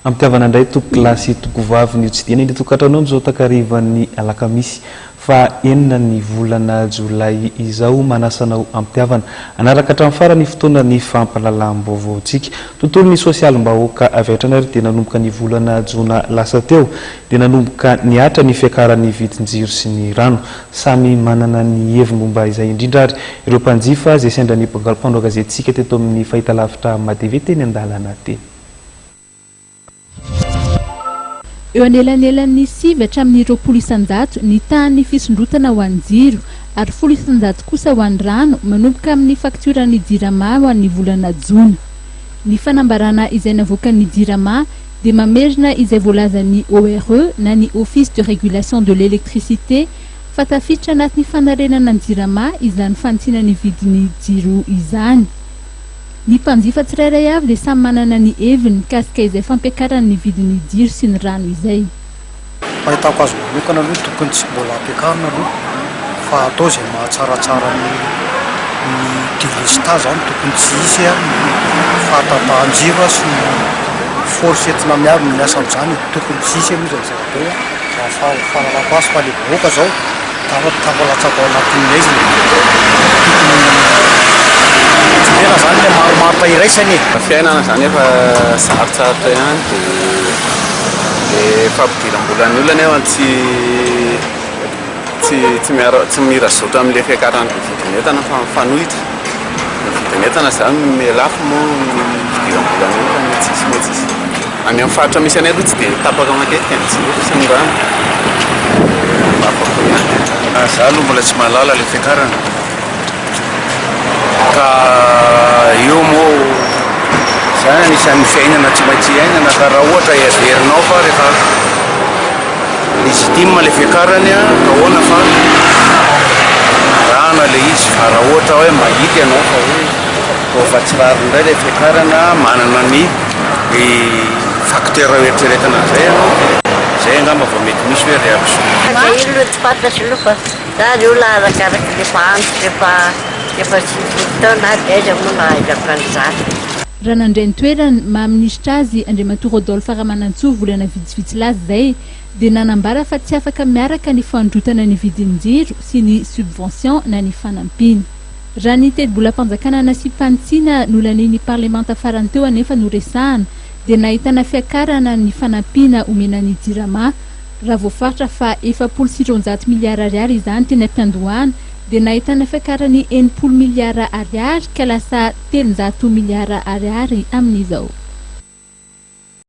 Ampitiavana indray tompokolahy sy tompokovavy ny hotsidihana eny an-tokantrano amin'izao takarivan'ny alakamisy faha enina ny volana jolay izao. Manasa anao ampitiavana hanaraka hatramin'ny farany fotoana ny fampahalalam-baovaontsika. Tontolon'ny sosialim-bahoaka avy hatrany ary dia nanomboka ny volana jona lasa teo dia nanomboka nihatra ny fiakaran'ny vidin-jiro sy ny rano. Samy manana ny heviny momba izay indrindra ary ireo mpanjifa izay sendra ny mpanao gazetintsika teto amin'ny fahitalavitra Matv teny an-dalana teny. Eo anelanelan'ny 9 hatramin'ny 20% ny tahan'ny fisondrotana ho an'ny jiro ary 10% kosa ho an'ny rano manomboka amin'ny faktioran'ny Jirama ho an'ny volana jona. Ny fanambarana izay navoakan'ny Jirama dia mamerina izay voalazan'ny ORE na ny Office de Régulation de l'Electricité fa tafiditra anatin'ny fanarenana ny Jirama izany fanitsiana ny vidin'ny jiro izany. Ny mpanjifa tsirairay avy dia samy manana ny heviny mikasika izay fampiakarany ny vidin'ny jiro sy ny rano izay. Fahitako azy manokana aloha tokony tsy mbola ampiakarina aloha fa atao izay mahatsaratsara ny ny délestage zany tokony tsy hisy ny fahatapahan-jiro sy ny force entina miasa amin'izany e, tokony tsy hisy aloha izay zavatra eo raha ny fahalalako azy fa le vahoaka zao Tafalatsaka ao anatin'ny haizina. Tokony jerena izany ilay marimaritra iraisana e. Fiainana izany efa sarotsarotra ihany dia le fampidiram-bolan'ny olona nefa tsy tsy tsy miara tsy mira zotra amin'ilay fiakaran'ny vidin'entana fa mifanohitra. Ny vidin'entana izany miha-lafo moa ny fidiram-bolan'ny olona miha-tsisy miha-tsisy. Any amin'ny faritra misy anay aloha tsy dia tapaka matetika ny jiro sy ny rano. Dia afapo ihany. Za aloha mbola tsy mahalala ilay fiakarana ka io moa zany anisan'ny fiainana tsy maintsy iainana ka raha ohatra heverinao fa rehefa légitime ilay fiakarany ahoana fa arahana ilay izy fa raha ohatra hoe mahita ianao fa hoe toa fa tsy rariny indray ilay fiakarana manana ny Ny facteur eritreretina an'izay aloha dia izay angamba vao mety misy hoe réaction. Zay aloha tsy fantatro aloha fa za ry olona arakaraky le efa antitra efa efa 90 taona aho de aiza moa no ahaizako an'izany. Raha nandray ny toerany maha minisitra azy Andriamatoa Rodolphe Ramanantsoa volana vitsivitsy lasa izay dia nanambara fa tsy afaka miaraka ny fanondrotana ny vidin-jiro sy ny subvention na ny fanampiana. Raha ny tetibolam-panjakana nasiam-panitsiana nolanian'ny parlemanta farany teo anefa no resahana dia nahitana fiakarana ny fanampiana omena ny Jirama. Raha voafaritra fa 240 miliara ariary izany teny am-piandohana dia nahitana fiakarany 60 miliara ariary ka lasa 300 miliara ariary amin'izao.